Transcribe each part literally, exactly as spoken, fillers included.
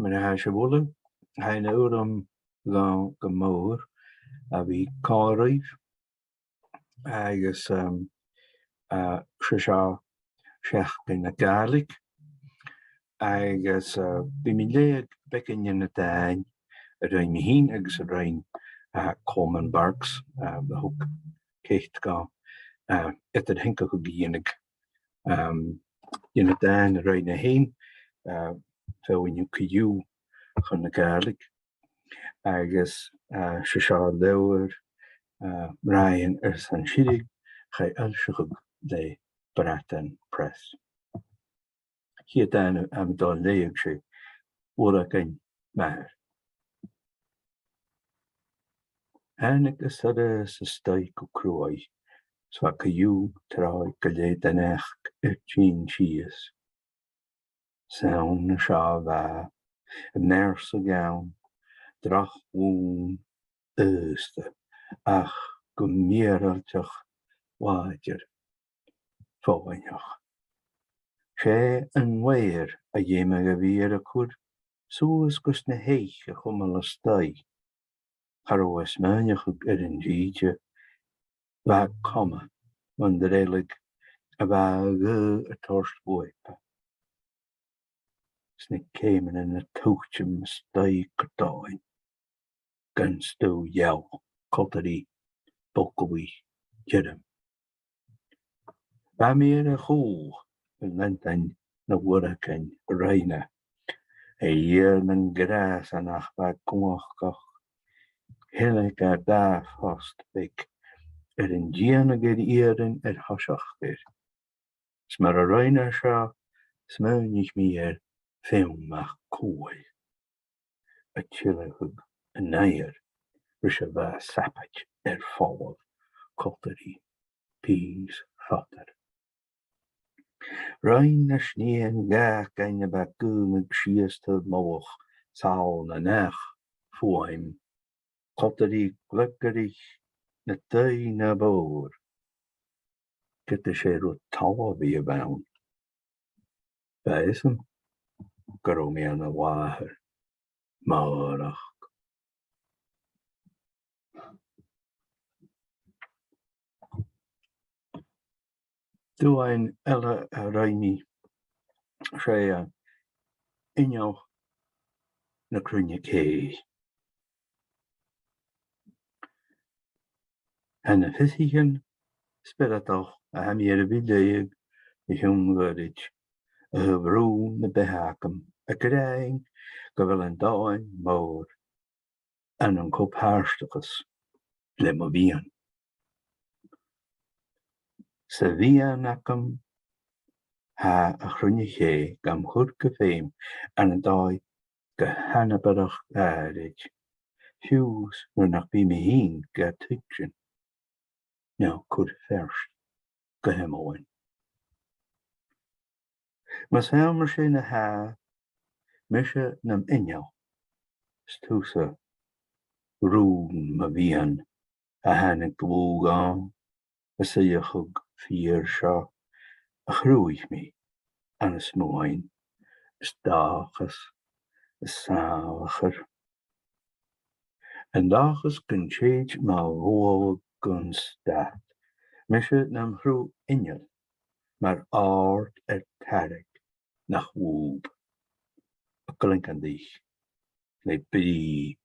Mar a tha sibh uile, tha e na urram dhomh gu mòr a bhith còmhla ribh agus, um, uh, 's e seo Seachdain na Gàidhlig agus, uh, bidh mi a' leughadh beagan de na dàin a rinn mi fhìn agus a rinn, uh, Coleman Barks, uh, a thug cead dhomh, uh, eadar-theangachadh a dhèanamh, um, de na dàin a rinn e fhèin, uh, feadhainn co-dhiù chun na Gàidhlig. Agus, uh, 's e seo leabhar, uh, Ryan airson Siri, chaidh fhoillseachadh le Bradan Press. A' chiad dàn a tha mi a' dol a leughadh, 's e Uaireadain m' Athar. Thàinig an solas a-staigh gu cruaidh, 's bha co-dhiù tràigh gu leth den each air tighinn sìos. 'S ann an seo a bha, am mearsa gann, droch-mhùn aosta, ach gu mìorbhaileach làidir, foghainteach. 'S e an uair a dh'fheumadh a bhith air a chur suas gus na h-eich a chumail a-staigh. Cha robh e a' smaoineachadh air an t-sìde, bha e coma mun dreallaig a bha a' ghaoth a' toirt bhuaipe. 'S na ceumannan a' tuiteam a-staigh gu domhainn, gun stuth gheal, coltach ri bogalaidh tioram. Bha mi air a chùl a' leantainn na h-uaireadain a rinn e. A dh'iarnan gràsanach bha e cumhachdach. Thilg e dà phost bheag air an dèanadh air iarainn air thoiseach air. 'S mar a rinn e seo, smaoinich mi air feum mac-cumhaill a' tilleadh an adhair ris a bha sabaid air falbh, coltach ri pìos fodar. Rinn na snìthean dh'fhàgainn a bha a' gabhail sìos taobh mullach sàl nan each fuaim, coltach ri gliogairich na daoine mhòr, ged as e rud talmhainn a bh' ann. B' fheàrr leam gun robh mi ann an làthair mòr. Duan eile a rinn mi, 's e, uh, Inneal na Cruinne-cè. Tha na fiosaichean spioradail a tha mi air a bhith a' leughadh o chionn ghoirid a tha a' brùthadh na beatha agam, ag ràdh gu bheil an domhan mòr ann an co-pàirteachas le mo mhiann. Sa mhiann agam, tha a' chruinne-chè gam chur gu feum ann an dòigh gu h-anabarrach àraid, fiù 's nuair nach bi mi fhìn ga tuigsinn no cur feart gu h-iomlan. Mas ann mar sin a tha mise nam inneal, 's tusa rùn mo mhiann a thàinig dlùth dhomh, a' suidheachadh fìor seo a chruthaich mi ann an smuain is dòchas is sàmhchair. An dòchas gun tèid mo bhualadh gun stad, mise nam thru inneal, mar òrd air tarraing nach lùb, a' cluinntinn le brìgh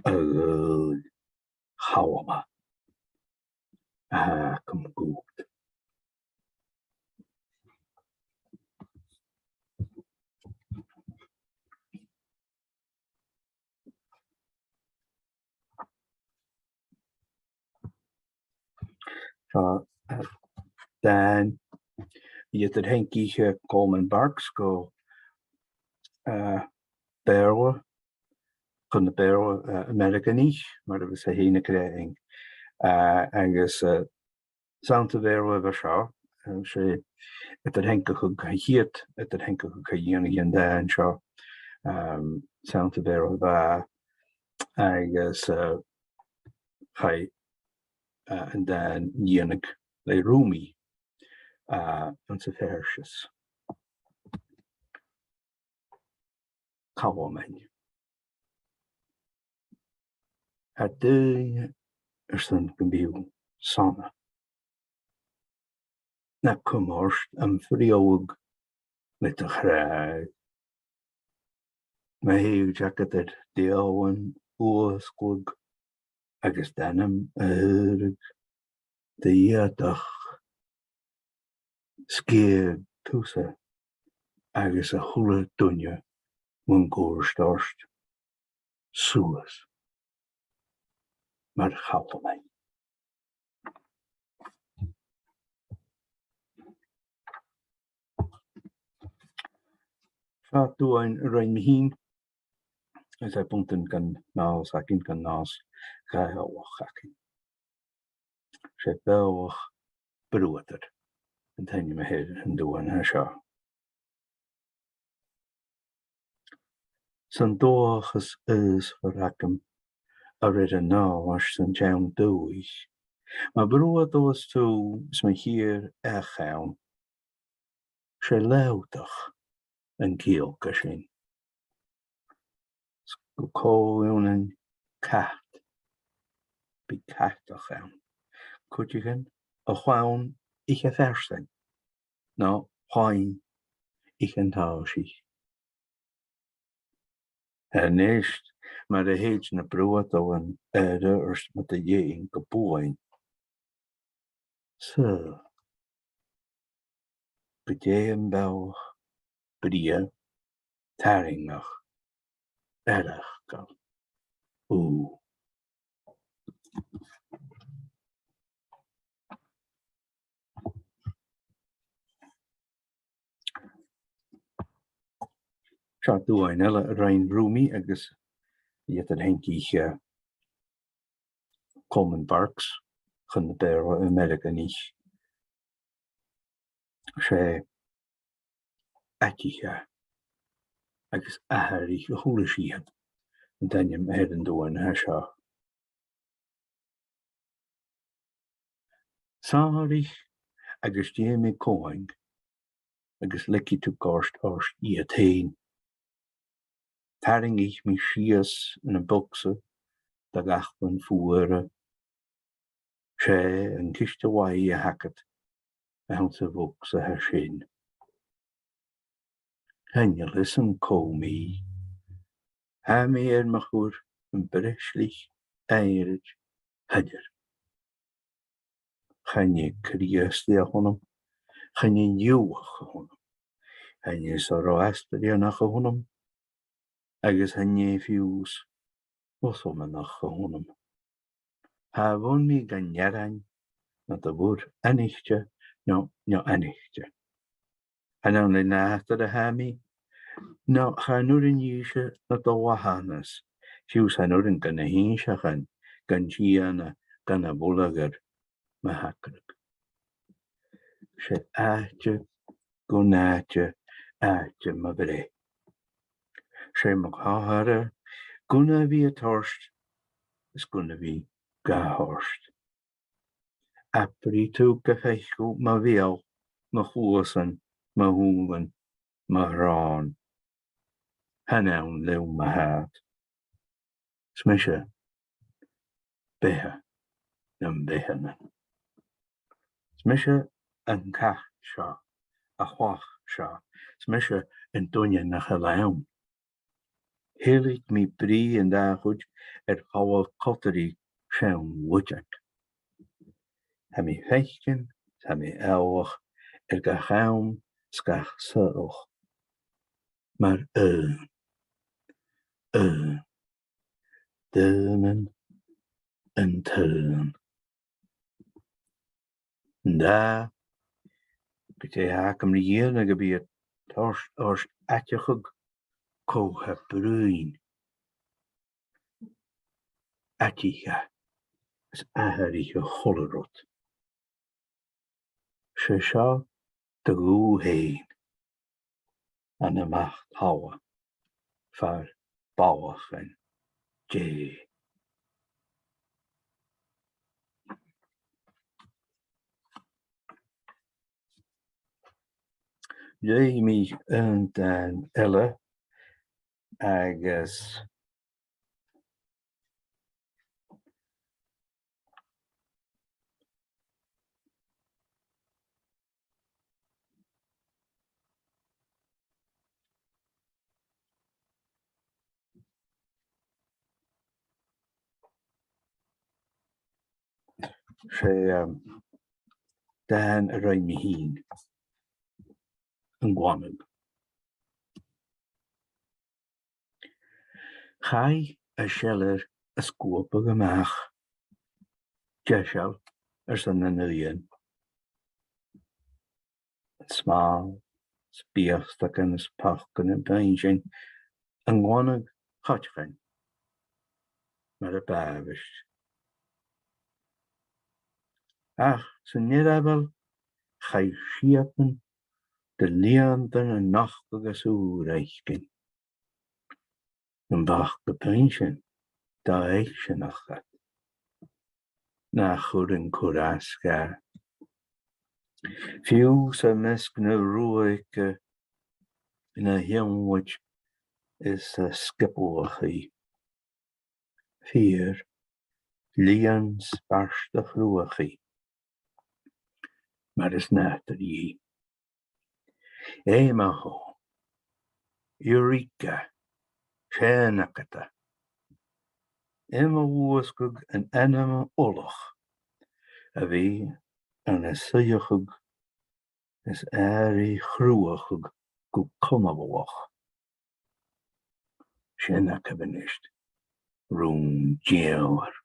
a' ghaoil chalma a tha agam dhut. Seo, eh, dàn eadar-theangaich, eh, Coleman Barks gu, eh, Beurla, chun na Beurla, eh, Ameireaganaich, mar a bhios e fhèin ag ràdh. Eh, agus, eh, 's ann sa Bheurla a bha seo, eh, 's e eadar-theangachadh, a' chiad eadar-theangachadh a chaidh a dhèanamh dhen dàn seo, ehm, 's ann sa Bheurla a bha e, agus, eh, chaidh, eh, an dàn a dhèanamh le Rumi, eh, anns a' Pheirsis. Calmain. Tha daoine airson gum bi thu sona. Na cumail ort am freoag le do chràdh. Ma tha thu agad air d' fheadhainn fhuasgladh agus d' anam a shaoradh, do dh'fhaodadh sgiathadh tusa agus a h-uile duine mun cuairt ort suas mar Chalmain. Seo duan a rinn mi fhìn, is e buntainn gun nàs againn, gun nàs Ghàidhealach againn. 'S e Beòthach Bruadair an t-ainm a th' air an duan a tha seo. 'S an dòchas as fheàrr agam a rèir an nàis san t-seann dùthaich, ma bhruadalas tu 's ma chì thu each ann, 's e leòdach an ciall a tha sin. 'S gu cò ionnan cat, bidh catach ann. Cuideigin a chlann ithe fearsainn, no clann ithe an tàisich. A-nis, mar a thèid na bruadalan air adhart mu do dheidhinn gu buan, saoil gu dè am bealach brèagha, tarraingeach, eireachdail thu. Seo duan eile a rinn Rumi agus eadar-theangachadh, eh, Coleman Barks chun na Beurla Ameireaganaich. 'S e Aitiche agus Atharraich a h-uile sìon an t-ainm a th' air an duan a tha seo. Sàraich agus dèan mi cumhang agus leigidh tu gort ort iad fhèin. Tarraingidh mi sìos na bogsa do dh'fhaclan fuara. 'S e an ciste mhaith a th' agad a th' anns a' bhogsa a tha sin. Chan eil fhios agam cò mi. Tha mi air mo chur am breislich aimhreit thoir. Chan e Crìosdaidh a th' annam, chan e Iùdhach a th' annam, chan e Zoroastrianach a th' annam, agus chan e fiù 's Mhoslamach a th' annam. Cha bhuin mi gun earrainn no do mhuir aithnichte no neo-aithnichte. Chan ann le nàdar a tha mi, no chan urrainn dhìse na do mhaitheanas, fiù 's chan urrainn dha na h-innseachan gun tìona, gun a' mhullagar mo shagradh. 'S e àite gun àite, àite mo bhreith. 'S e mo chomharra gun a bhith a' toirt is gun a bhith ga thoirt. Abraidh tu gum faic thu mo bheul, mo chluasan, mo shùilean, mo shròn. Chan ann leam a tha iad. 'S mise beatha nam beathannan. 'S mise an cat seo, a' chlach seo, 's mise an duine nach eil ann. Thilg mi brìgh an dà chuid air chabhail cotairidh seann luideag. Tha mi faicinn, tha mi eòlach air gach àm 's gach saoghal. Mar aon, aon, daonnan an t-aon. An dà, gu dè tha agam ri dhèanamh, a bhith a' toirt ort aideachadh cò tha braon, aitiche is atharraich a h-uile rud. 'S e seo do ghuth fhèin, ann am mac talla, far ballachan Dè. Leugh mi aon dàn eile, agus 'S e, um, dàn a rinn mi fhìn, An Glanadh. Chaidh an seilbh a sguabadh a-mach, deiseil airson nan uighean. Smàl, 's biastagan is pocannan pìosan, an glanadh a' coiteachadh mar a b' àbhaist. Ach san earball chaidh siabann de lìontan a' nochdadh às ùr fhaicinn. Am faca tu pìosan de dh'fhaicsinneachd nach urrainn cur às dha? Fiù 's am measg na ruaige, na h-iongnaid is na sgiobaltaidh. Fìor, lìon spaideil chruaidh, mar as nàdarra dhi. Emaho, Eureka, sin agad e. Am luasgadh an anam ullach a bhith ann an suidheachadh is àirigh chruaidh gu cunbhalach. Sin agaibh a-nis rùn-diamhair.